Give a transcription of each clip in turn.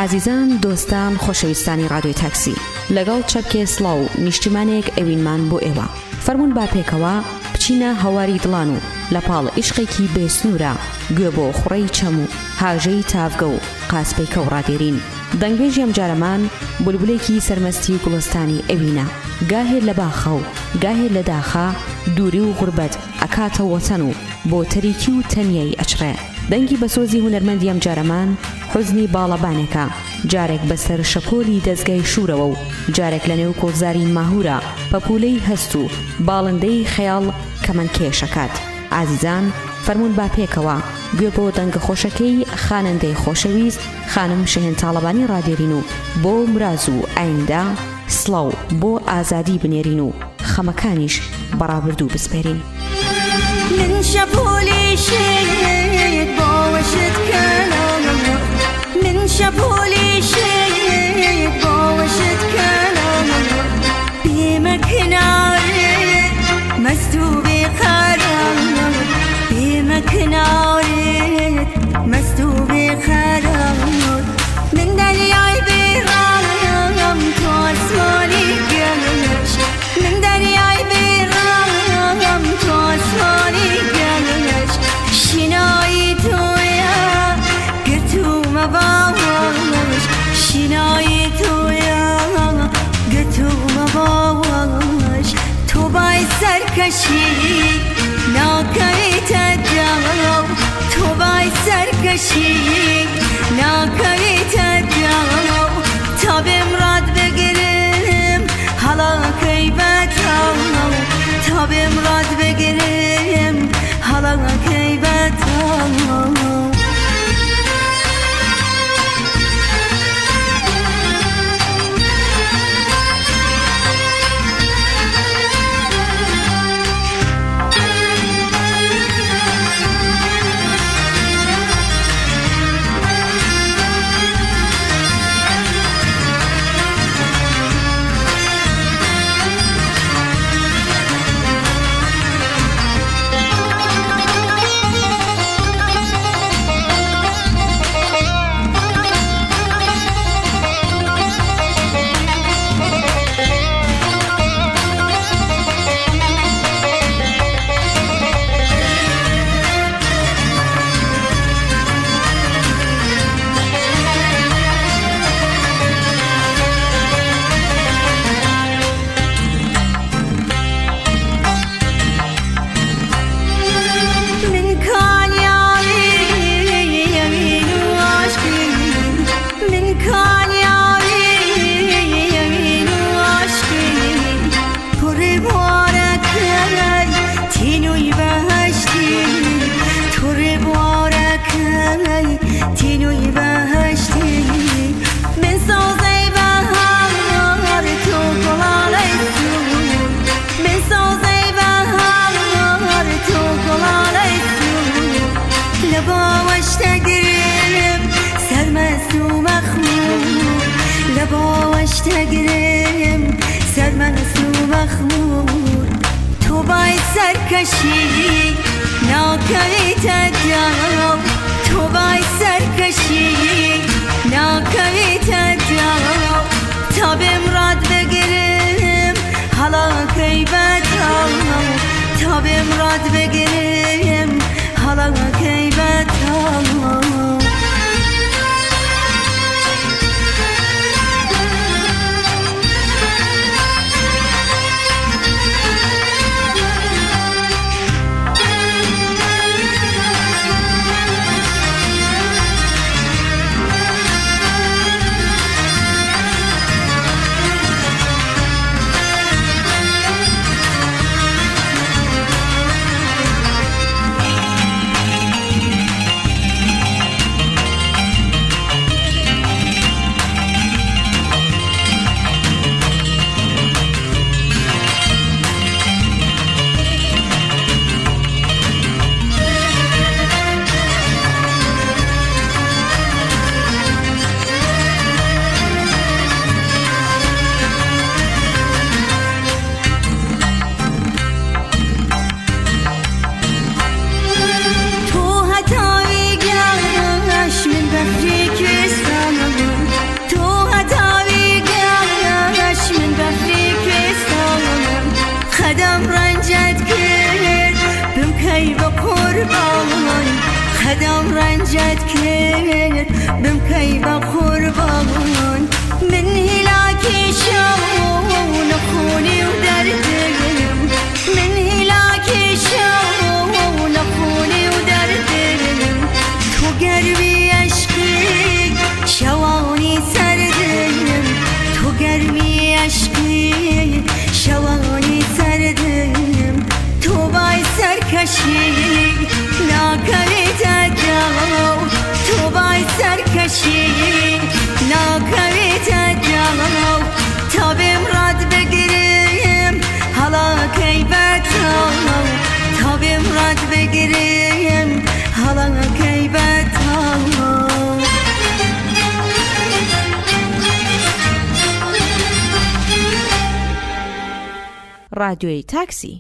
ئازیزان، دۆستان، خۆشەویستانی ڕادیۆی تاکسی، لەگەڵ چەپکێ سڵاو و نیشتیمانێک ئەوینمان بۆ ئێوە. فەرموون با پێکەوە بچینە هەواری دڵان و لە پاڵ ئیشقێکی بێ سنوورا گوێ بۆ خوڕەی چەم و هاژەی تاڤگە و قاسپەی کەو ڕادێرین. دەنگبێژی ئەمجارەمان بولبولێکی سەرمەستی گوڵستانی ئەوینە. گاهێ لە باخە و گاهێ لە داخا دووری و غوربەت ئەکاتە وەتەن و بۆ تەریکی و تەنیایی ئەچڕێ. دەنگی بەسۆزی هونەرمەندی ئەمجارەمان حوزنی باڵەبانێکە، جارێک بەسەر شەپۆلی دەزگای شوورەوە و جارێک لەنێو گوڵزاری ماهوورا پەپوولەی هەست و باڵندەی خەیاڵ کەمەندکێش ئەکات. ئازیزان فەرموون با پێکەوە گوێ بۆ دەنگە خۆشەکەی خانەندەی خۆشەویست خانم شەهێن تاڵەبانی ڕادێرین و بۆ مراز و ئایندە سڵاو بۆ ئازادی بنێرین و خەمەکانیش بە ڕابردوو بسپێرین. من شەپۆلی شێت باوەشت کەلام من شەپۆلی شێت باوەشت کەلام بێمە کنارت مەست و بێقەرار بێمە کنارت مەست و بێقەرار من دەریای بێڕام تۆ ئاسمانی گەش من دەریای بێڕام تۆ ئاسمانی گەش شینایی تۆیە گرتوومە باوەش شینایی تۆیە گرتوومە باوەش تۆ بای سەرکەشی ناکەویتە داو تۆ بای سەرکەشی ناکەویتە داو تا بێم ڕات بگرم هەڵاکەی بەتاو تا بێم ڕات بگرم هەڵاکەی بەتاو. من کانیاوی ئەوین و عاشقی من کانیاوی ئەوین و عاشقی کوڕی بوارەکەی تینووی بەهەشتی توڕی بوارەکەی تینووی بەهەشتی من سەوزەی بەهار تۆ گوڵاڵەی سوور من سەوزەی بەهار تۆ گوڵاڵەی سوور لە باوەش دەگرم سەرمەست و مەخموور لە باوەش دەگرم سەرمەست و مەخموور تۆ بای سەرکەشی ناکەویتە داو تۆ بای سەرکەشی ناکەویتە داو تا بێم ڕات بگرم هەڵاکەی بەتاو تا بێم ڕات بگرم هەڵاکەی بەتاو. ڕەنجت کرد بمکەی بە قوربان من هیلاکی شەو نەخۆنی و دەردم من هیلاکی شەو نەخۆنی و دەردم تۆ گەرمی عەشقی شەوانی سەردم تۆ گەرمی عەشقی شەوانی سەردم تۆ بای سەرکەشی ناکەویتە داو تۆ بای سەرکەشی ناکەویتە داو تا بێم ڕات بگرم هەڵاکەی بەتاو تا بێم ڕات بگرم هەڵاکەی بەتاو. ڕادیۆی تاکسی.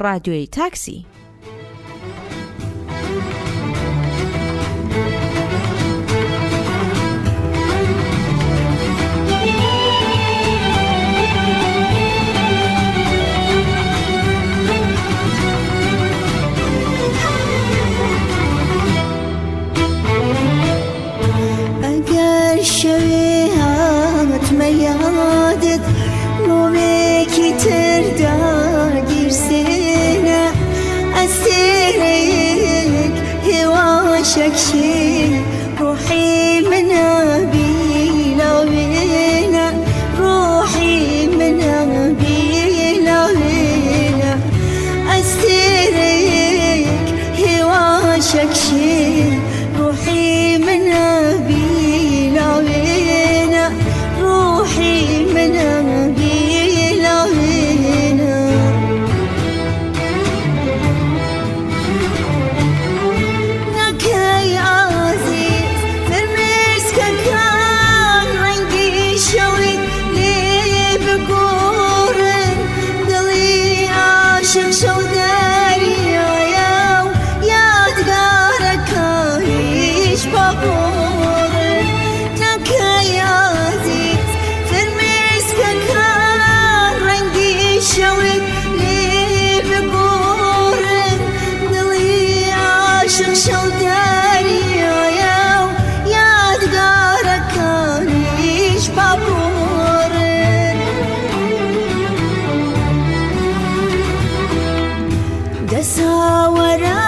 ڕادیۆی تاکسی. ئەگەر شەوێ هاتمە یادت مۆمێکی تر داگیرسێنە ئەستێرەیەک هێواشەکشێ ڕۆحی منە بیلاوێنە ڕۆحی منە بیلاوێنە ئەستێرەیەک هێواشەکشێ ڕۆحی منە بیلاوێنە ڕۆحی منە بیلاوێنە. نەکەی ئازیز فرمێسکەکان ڕەنگی شەویت لێ بگۆڕن دڵی عاشق شەو دەریایە و یادگارەکانیش پاپۆڕن نەکەی ئازیز فرمێسکەکان ڕەنگی شەویت لێ بگۆڕن دڵی عاشق شەو دەریایە و یادگارەکانیش پاپۆڕن. دەساوەرە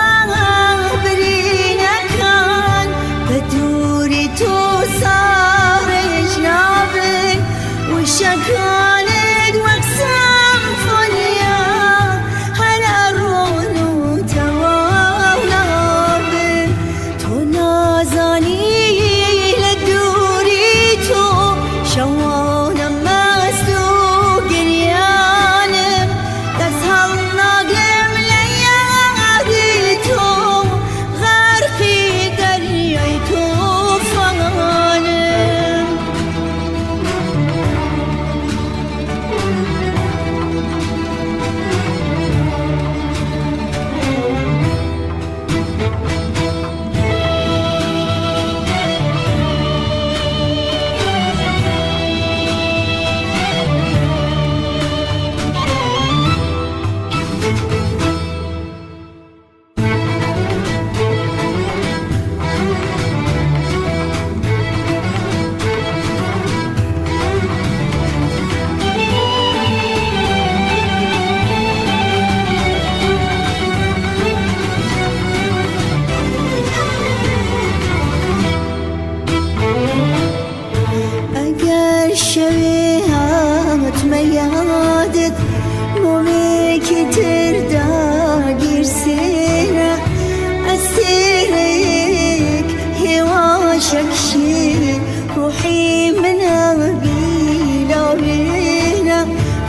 برینەکان بە دووری تۆ ساڕێژ نابن وشەکانت وەک سەمفۆنیا هەر ئەڕۆن و تەواو نابن تۆ نازانی لە دووری تۆ شەوانم مەست و گریانم دەست هەڵناگرم لە یادی تۆ غەرقی دەریای تۆفانم. ئەگەر شەوێ هاتمە یادت مۆمێکی تر داگیرسێنە ئەستێرەیەک هێواشەکشێ ڕۆحی منە بیلاوێنە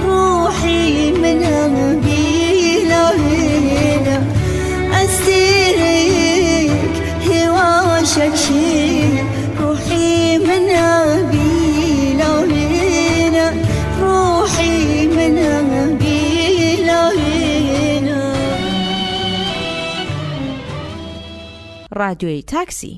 ڕۆحی منە بیلاوێنە ئەستێرەیەک هێواشەکشێ ڕۆحی منە بیلاوێنە ڕۆحی منە بیلاوێنە. ڕادیۆی تاکسی.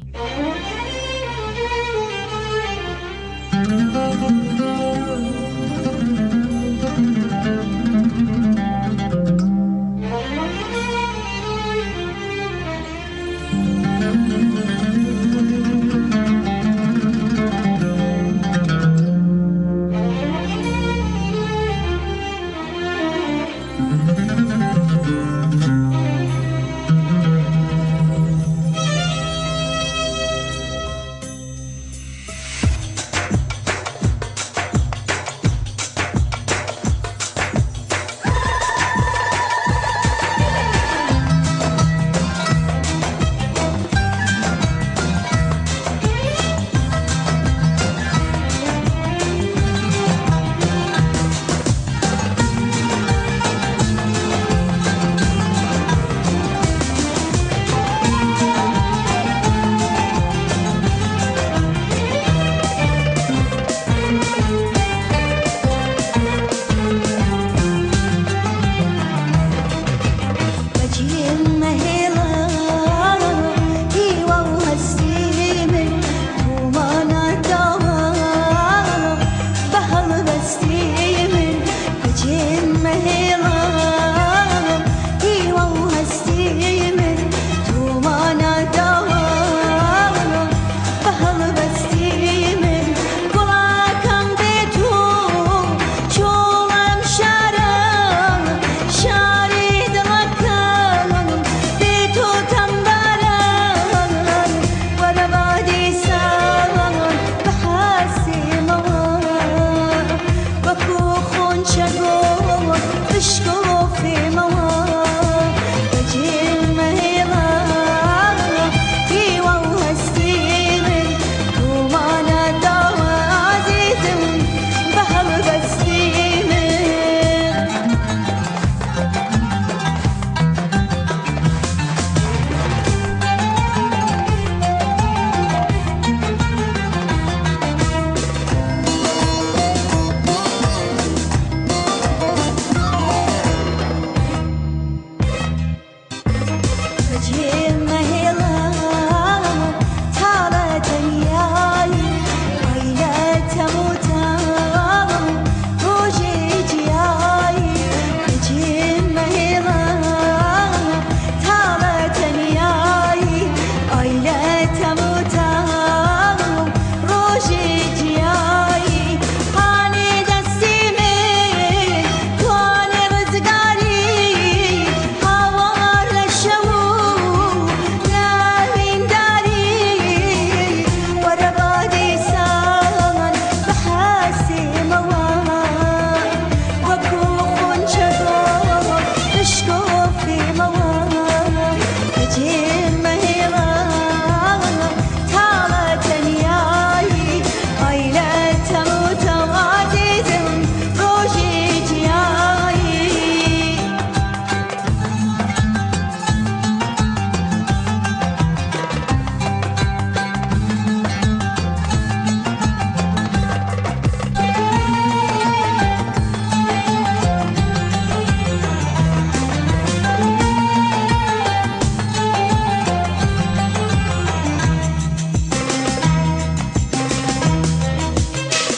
بەجێم مەهێڵە تاڵە تەنیایی ئای لە تەم و تاڵم ڕۆژێ جیایی بەجێم مەهێڵە تاڵە تەنیایی ئای لە تەم و تاڵم ڕۆژێ جیایی هانێ دەستی من توانێ ڕزگاری هاوار لە شەو لە وینداری وەرە با دیسان بحەسێمەوە وەکو خونچە گوڵ بشکۆفێمەوە بەجێم مەهێڵە تاڵە تەنیایی ئای لە تەم و تاو ئازیزم ڕۆژێ جیایی.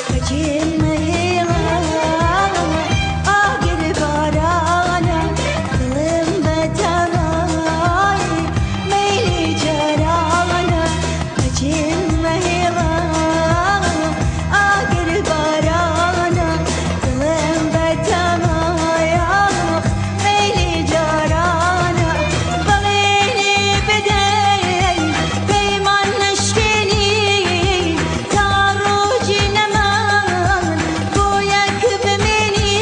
بەجێم مەهێڵە ئاگر بارانە دڵم بەتەمای مەیلی جارانە بەجێم مەهێڵە ئاگر بارانە دڵم بەتەمای ئاخ مەیلی جارانە بەڵێنی بدەی پەیمان نەشکێنی تا ڕۆژی نەمان بۆ یەک بمێنی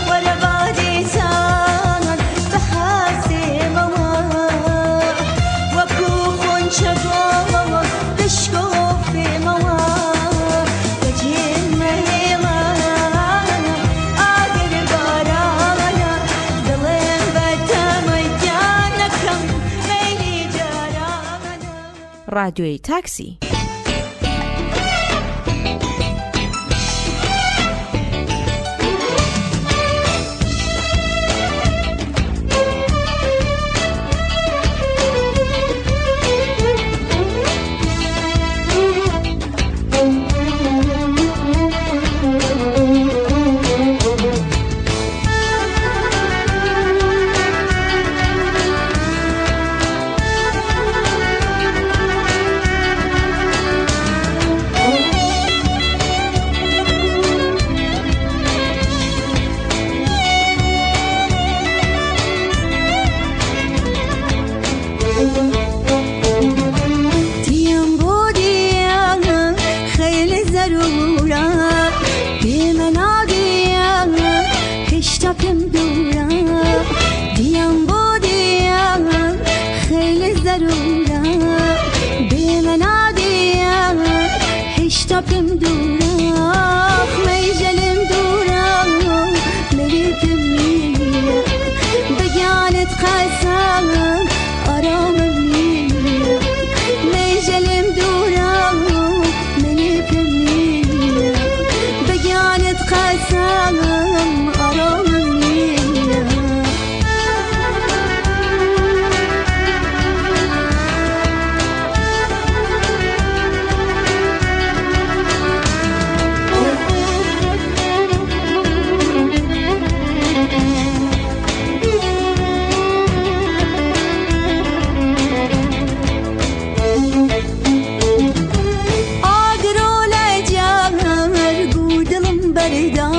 وەرە با دیسان بحەسێمەوە وەکو خونچە گوڵ بشکۆفێمەوە بەجێم مەهێڵە ئاگر بارانە دڵم بەتەمای گیانەکەم مەیلی جارانە. ڕادیۆی تاکسی. دیم بۆ دییە خەیلی زەرورە بێمە نادیە هێشتا پێم دوورە دیم بۆ دییە خەیلی زەرورە بێمە نادیە هێشتا پێم دوورە مەیژەلم دوورە لەوێ پێم نییە بە گیانت قەسەم ئارامم نییە مەیژەلم دوورە منێ پێم نییە بە گیانت قەسەم ئارامم نییە. ئاگرۆ لە جەرگ و دڵم بەردا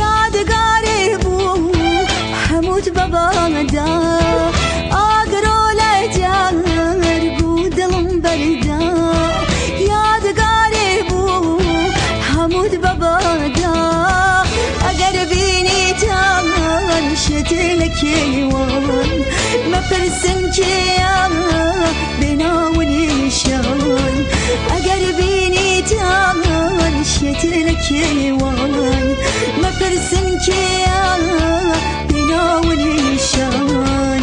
یادگارێ بوو هەمووت بەبادا ئاگرۆ لە جەرگ و دڵم بەردا یادگارێ بوو هەمووت بەبادا ئەگەر بینیتان شتێ لە کێوان مەپرسن کێیە بێناو نیشان ئەگەر بینیتان شتێ لە کێوان مەپرسن کێیە بێناو نیشان.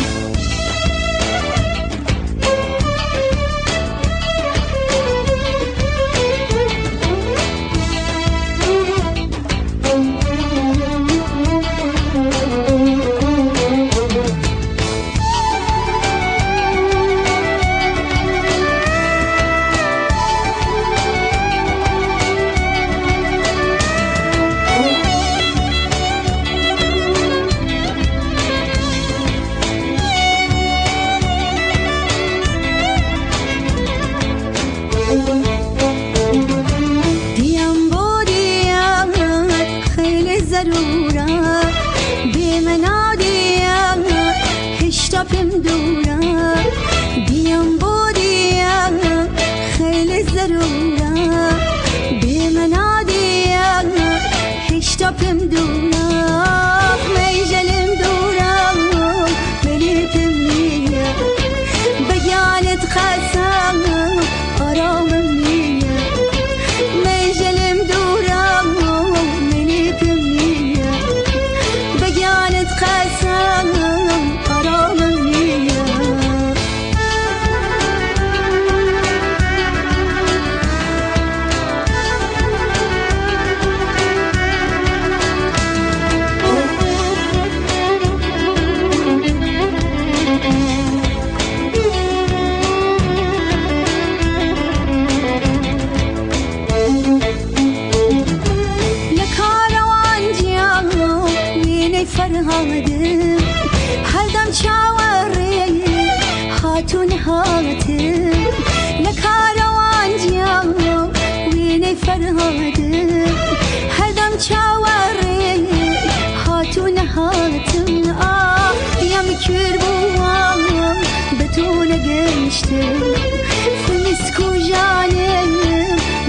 دوورە بێمە ناودیە هێشتا پێم دوورە دیم بۆ دیە خیلی زەرورە بێمە نادیە هێشتا پێم دوورە مەیژەلم دوورە مەلی پێم نییە بە گیانت قەسەم ئارامم نییە مەیژەلم دوورە مەلی پێم نییە بە گیانت قەسەم ئارامم نییە. لە کارەوان جیام وێنەی فەرهادم هەردەم چاوەڕێ هاتوون هاتم لە کارەوان جیام وێنەی فەرهادم هەردەم چاوەڕێ هاتوون هاتم ئاه دیم کور بووم بە تۆ نەگەیشتم فرمسک و ژانم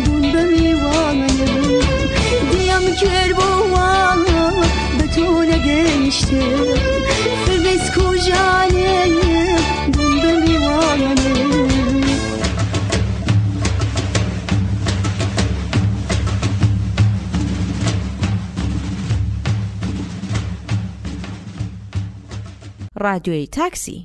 بوون بە میوانم دیم کور بووم بە تۆ نەگەیشتم فرمسک و ژانم بوون بە میوانم. ڕادیۆی تاکسی.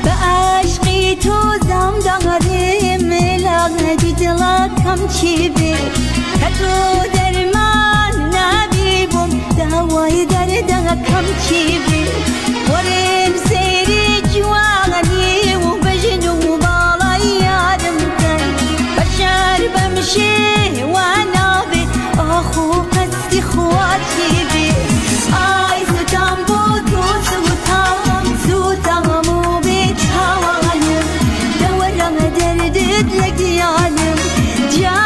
بە عاشقی تۆ زامدارم لە دڵەکەم چی بێ کە تۆ دەرمان نابی بۆم داوای دەردەکەم چی بێ وەرم سەیری جوانی و بەژن و باڵای یارم کەن بەشار بەم شێوە نابێ ئاخۆ قەستی خوا چی بێ ئای سوتام بۆ تۆ سوتام سوتام و بێتاوانم دەوەرە دەردت لە گیانم جا